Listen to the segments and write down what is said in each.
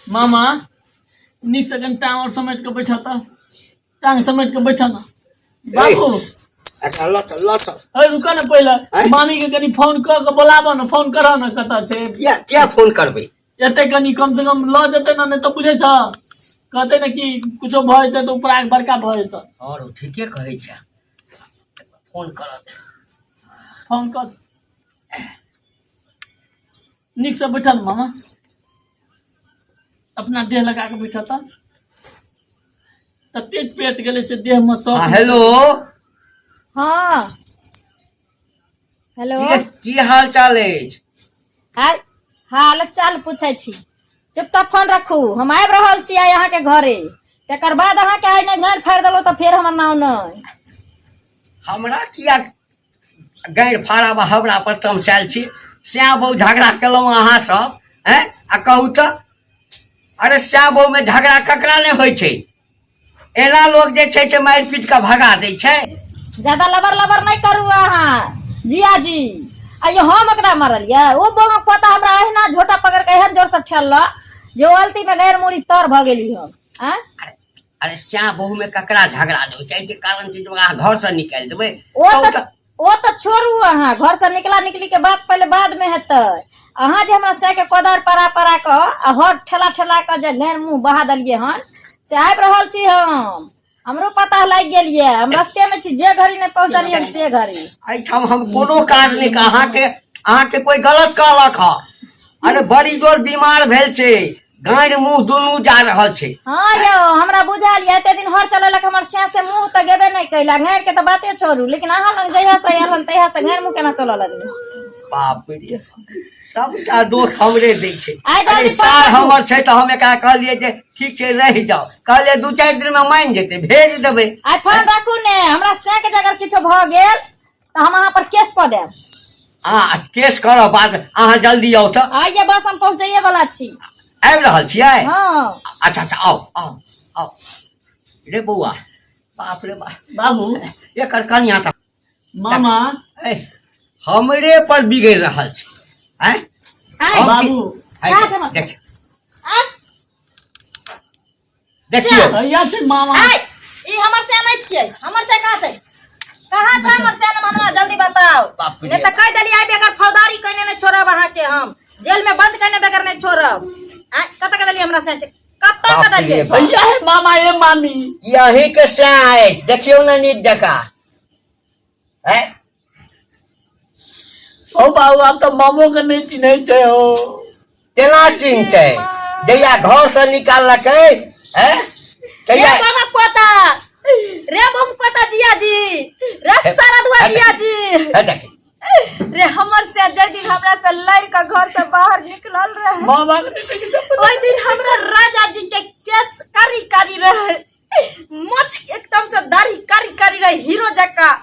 मामा नीक से कनि टांग और समेट के बैठा तऽ टांग समेट के बैठा ना बाबू। एकरा लऽ चल, लऽ चल। अरे रुका ना पहिले। आँय? मामी के कनि फोन कऽ के बोलाबऽ ने, फोन करऽ ने, कतऽ छै? किया किया फोन करबै? एते कनि कम से कम लऽ जेतै ने, नहि तऽ बुझै छ कहतै ने कि कुछो भऽ जेतै तऽ उपरा बड़का भऽ जेतै। आओर ओ ठीके कहै छै, फोन करऽ दे। फोन कर। नीक से बैठल मामा, अपना देह लगा के बैठल तऽ ततेक पेट गेलै से देह में सब। हाँ, हेलो। हाँ, हेलो। की की हाल चाल अछि? आइ हाल चाल पूछै छी? चुपचाप फोन रखू, हम आबि रहल छी आइ अहाँके घरे। तकर बाद अहाँके आइ नहि गारि फाड़ि देलहुँ तऽ फेर हमर नाम नहि। हमरा किया गैर फाड़ब? हमरा पर तमसायल छी? श्या बहु झगड़ा केलहुँ अहाँ सब, हैं? आ कहू तऽ, अरे श्या बहुमे झगड़ा ककरा नहि होइ छै? एना लोक जे छै से मारि पीट कऽ भगा दै छै? ज्यादा लबर लबर नहि करू अहाँ जिया जी। आइयो हम ओकरा मारलियै? ओ बमक पता हमरा अहिना झोटा पकड़ के एहन जोर से ठेलक जे ओ अलती में गैर मुड़ी तर भऽ गेली हम। आँय? अरे श्या बहु में ककरा झगड़ा नहि होइ छै? एहिके कारण छै जे अहाँ घरसँ निकालि देबै। ओ कहू तऽ तऽ। ओ तऽ छोड़ू, अहाँ घर से निकला निकली के बात पहिले बाद में हेतै। अहाँ जे हमरा सह के कोदारि पड़ा पड़ा कऽ आ हर ठेला ठेला कऽ जे गैर मुँह बहा देलियै हन, से आबि रहल छी हम। हमरो पता लागि गेल ये, हम रस्ते में छी। जे घड़ी नहि पहुँचलियै हन से घड़ी। एहिठाम हम कोनो काज नहि अहाँके कोइ गलत कहलक हँ। अरे बड़ी जोर बीमार भेल छै, गाँड़ मुँह दुनू जा रहल छै। हाँ यौ, हमरा बुझल ये। एते दिन हर चलेलक हमर सैं से मुँह तऽ गेबे नहि कैला, गाँड़ के तऽ बाते छोड़ू। लेकिन अहाँ लग जहिया से आयल हन तहिया से गाँड़ मुँह केना चलऽ लगलै? बाप रे, सबटा दोष हमरे दै छै। आइ अरे जल्दी सार पकड़ू। हमर छै तऽ हम एकरा कहलियै जे ठीक छै, रहि जाओ। कहलियै 2-4 दिन मे मानि जेतै, भेज देबै। आइ फोन राखू ने। हमरा सैं के जे अगर किछो भऽ गेल तऽ हम अहाँ पर केस कऽ देब। आ केस करऽ बाद अहाँ जल्दी आउ तऽ। आइए बस हम पहुँचैए वाला छी। आबि रहल छियै? हाँ। अच्छा अच्छा, आउ आउ आउ। रे बौआ, बाप रे बाप। बाबू। एकर कनिया तऽ मामा। ए, हमरे पर बिगड़ि रहल छै, आँय? आइ हम की- बाबू। आइ कहाँ छै हमर? देख। आइ देखियौ। भैया छै मामा। आइ ई हमर से नहि छियै। हमर से कहाँ छै? कहाँ छै हमर से मनवा? जल्दी बताओ। बाप रे। नहीं तऽ कहि देलियै, आइ बेगर फौदारी कने नहि छोड़ब अहाँके। हम जेल में बंद कने बेगर नहि छोड़ब। आइ कतऽ के देलियै हमरा से? कतऽ के बाप रे देलियै? बाप। भैया है मामा, ए मामी। ई अहीं के सैं अछि, देखियौ ने नीक जकाँ। हैं? ओ बाबू, आब तऽ मामो के नहि चिन्है छै ओ। केना चिन्हतै, जहिया घर से निकाललकै हैं रे तहिया। बाबा पोता रे, बम पोता जिया जी रे, सारा दुआ जिया जी। हे देखी। रे हमर से जाहि दिन हमरा से लड़ के घर से बाहर निकलल रहे, मामा के नहीं देखै छै। ओहि दिन हमरा राजा जी के केस कारी कारी रहे, मोछ एकदम से दाढ़ी कारी कारी रहे, हीरो जकाँ,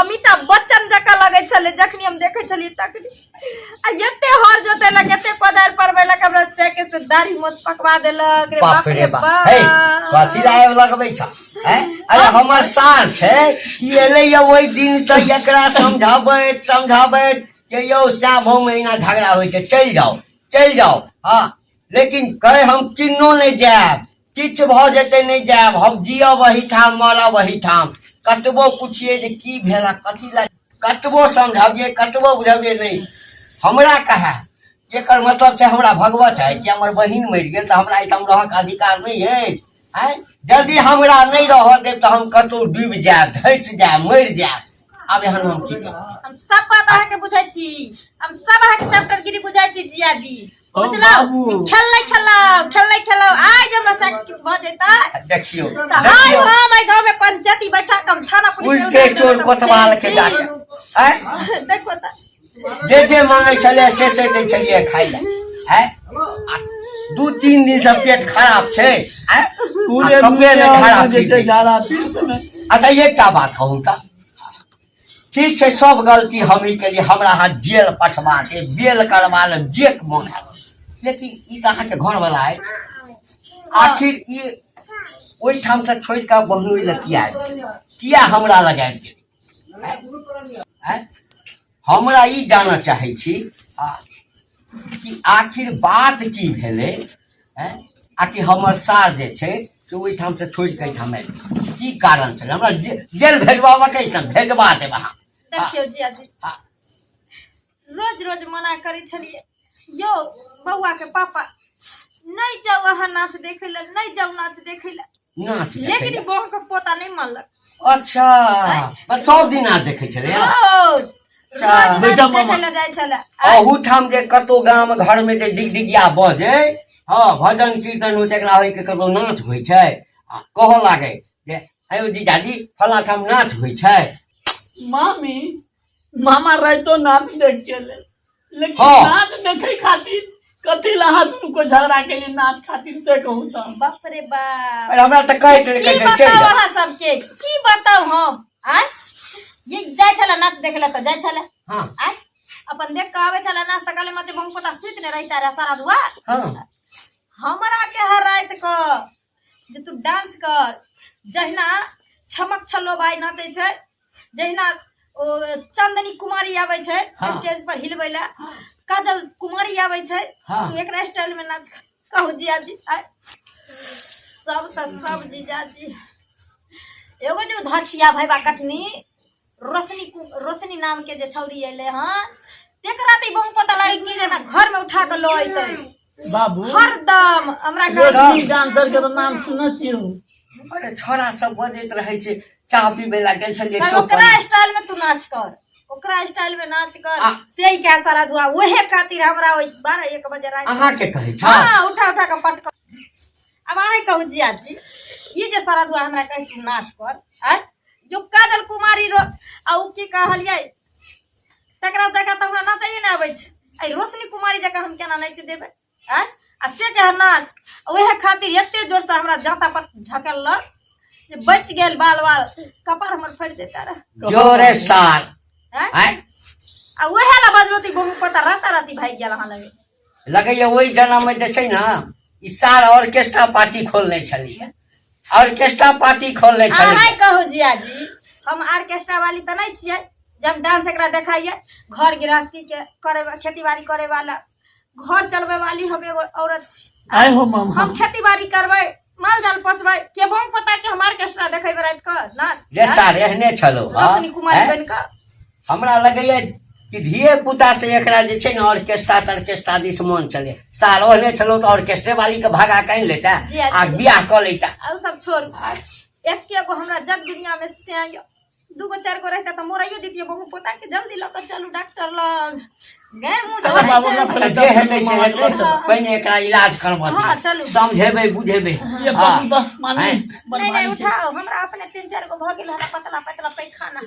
अमिताभ बच्चन जकाँ लगै छलै जखनी हम देखै छलियै तखनी। आ एते हर जोतेलक, एते कोदारि पड़बेलक, हमरा से के से दाढ़ी मोछ पकवा देलक रे। बाप रे बाप, हे कथी लायब लगबै छ, हैं? अरे हमर सार छै, ई एलै या ओहि दिन से एकरा समझाबैत समझाबैत कि यौ श्याम भाऊ में एना झगड़ा होइ छै, चलि जाओ चलि जाओ। हाँ, लेकिन कहे हम किन्नो नहि जायब, किछु भऽ जेतै नहि जायब, हम जियब एहिठाम मरब एहिठाम। कतबो पुछियै जे की भेल आ कथी लए, कतबो समझबियै, कतबो बुझबियै, नहि हमरा कहए। एकर मतलब छै हमरा भगवत चाहै छी। हमर बहिन मरि गेल तऽ हमरा एहिठाम रहक अधिकार नहि अछि? आँय, यदि हमरा नहि रहऽ देब तऽ हम कतहु डूबि जायब, धसि जायब, मरि जायब। आब एहन हम की करब? हम सब बात अहाँके बुझै छी, हम सब अहाँके चैप्टर गिरी बुझै छी जिया जी। ओ बुझलहुँ? बाबू। खेल नहि खेलौ, खेल नहि खेलौ। आइ जे हमरा साथ किछु भऽ जेतै देखियौ। तऽ आइ देखियौ। हम एहि गाँव में पंचायती बैठा कऽ हम थाना पुलिस के उल्टे चोर कोतवाल के डाके, आँय? देखो तऽ। जे जे मांगै छलै से से दै छलियै खाइ लए, आँय? आ 2-3 दिन से पेट खराब छै, आँय? पूरे आ कपड़े नहि खराब जे फीट छै दै छै। झाड़ा पीस मे। अच्छा, एकटा बात कहू तऽ, ठीक छै, सब गलती हमही केलियै, हमरा अहाँ जेल पठवा देब, बेल करवा लेब, जे मोन हैत, लेकिन ई तऽ अहाँके घरवला अछि। आखिर ई ओहिठामसँ छोड़ि कऽ बहनोइ लए किया आबि गेलै? किया हमरा लग आबि गेलै, आँय? हमरा ई जानऽ चाहै छी कि आखिर बात की भेलै। हैं आ कि हमर सार जे छै से ओहिठाम से छोड़ि कऽ एहिठाम आबि गेल। की कारण छलै हमरा जेल भेजबाबऽ के अछि ने भेजबा देब अहाँ। देखियौ जियाजी, हँ। रोज रोज मना करै छलियै, यौ बौआ के पापा नहि जाउ अहाँ नाच देखै लए, नहि जाउ नाच देखै लए। नाच देखै लेकिन लए। ई बौआ के पोता नहि मानलक। अच्छा, बस सब दिन नाच देखै छलै हँ? रोज अच्छा। रोज नाच बेटा मामा। देखै लए जाइ छलै। अहूठाम जे कतौ गाम घर में जे डिगडिगिया बजै, हँ, भजन कीर्तन होइ, तकरा होइ के कतौ नाच होइ छै आ कहऽ लागै जे आयो जीजाजी फलाँ ठाम नाच होइ छै। मामी मामा राइतो नाच देख के ले, लेकिन नाच देखे खातिर कथी ला अहाँ दुनू को झगड़ा के लिए नाच खातिर से कहू तऽ? बाप रे बाप। अरे हमरा तऽ कहै छलै, की कहै छलै, चलि बताउ जाउ। अहाँ सबके, की बताउ हम? आय ये जाइ छलै नाच देखे लए तऽ जाइ छलै। आय अपन देख कऽ आबै छलै नाच तऽ कहले मचे बहु पता सुति नहि रहिता रहे सारा दुआ। हमरा के हर राति कऽ जे तू डांस कर, जहिना छमक छलो बाई नाचै छै, जहिना ओ चंदनी कुमारी आबै छै स्टेज पर हिलबै लए, काजल कुमारी आबै छै, तू एकरा स्टाइल में नाच कर। कहू जियाजी, आय सब तऽ सब जीजाजी। एगो जे धछिया भैबा कटनी रोशनी नाम के जे छौरी एलै हँ, तेकरा तऽ ई बहु पता लागै कि जेना घर में उठा कऽ लऽ अयतै। बाबू हरदम हमरा कहै रोशनी डांसर के तऽ नाम सुनै छियै। अरे छोरा सब बजैत रहै छै, चाह पीबै लए गेल छलियै तऽ चौक पर। ओकरा स्टाइल में तू नाच कर, ओकरा स्टाइल में नाच कर। से ही कह सारा धुआ ओहे खातिर हमरा ओहि 12-1 बजे राति अहाँके कहै छै? हाँ, उठा उठा के पटक। अब अहाँ कहू जियाजी, ई जे सारा धुआ हमरा कहे तू नाच कर, आय जो काजल कुमारी रो आ उ की कहलियै तकरा जगह तऽ हमरा नाचैए नहि आबै छै। एहि रोशनी कुमारी जकाँ हम केना नाचि देबै? आँय, आ से कहे नाच, ओहे खातिर एते जोरसँ हमरा जाँता पर ढकेललक जे बचि गेल बाल बाल, कपार हमर फटि जेता रहे। जोरे सार। आँय? आँय? आ ओहे ला बजलो ती गहूम पता राता राती भागि गेल अहाँ लगे। लगैया ओहि जन्ममे जे छै ने ई सार ऑर्केस्ट्रा पार्टी खोलने छलियै, ऑर्केस्ट्रा पार्टी खोलने छलियै। अहाँ कहू जियाजी, हम ऑर्केस्ट्रा वाली तऽ नहि छियै जे हम डांस एकरा देखाइए। घर गृहस्थी के करे, खेती बाड़ी करे वाला, घर चलबै वाली हम एगो औरत छी। आय हो मामा। हम खेती बाड़ी करबै, माल जाल पोसबै, के बम पता के हम ऑर्केस्ट्रा देखेबै राति कऽ नाच। रे सार एहने छलो, हँ? रोशनी कुमारी हैं? बनि कऽ। हमरा लगैया कि धिये पुता से एकरा जे छै ने ऑर्केस्ट्रा तर्केस्ट्रा दिस मन चले। सार ओहने छलो तऽ ऑर्केस्ट्रे वाली के भगा के आनि लेता जी, जी। आ बियाह कऽ लेता। आ उ सब छोड़ू, एके गो हमरा जग दुनिया में से आइयो, दू गो चारि गो रहता तऽ मोराइयो दितियै बहु पोता के, जल्दी लऽ कऽ चलू डॉक्टर लग। गए मुँह अच्छा, धोए बाबू, छै। हमरा तऽ जे हेतै से हेतै, पहिने एकरा इलाज करबऽ दियौ। हँ, चलू। समझेबै बुझेबै। ये हँ। बाबू तऽ मामी आँय? बड़ नहि नहि भारी छै। उठाओ, हमरा अपने 3-4 गो भऽ गेल हमरा पतला पतला पैखाना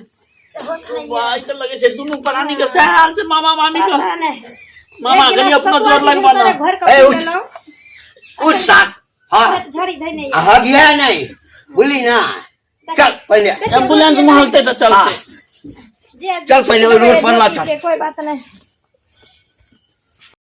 से होश नहि वाह, ई तऽ लगै छै दुनू प्राणी के सएह हाल छै मामा मामी के। पता नहि। मामा, एक कनि गिलास अपनो सतुआ जोर के लगबा भीतरे दो। भरि कऽ ए, पी उठ। लेलहुँ। उठ साथ। हँ। पेट झड़ी धैने यऽ। आ हगिया नहि बुझली ना, चल पहिले। एम्बुलेंस महलते तऽ चलते। जे चल पहिले ओहि रोड पर ला चल। कोई बात नहीं।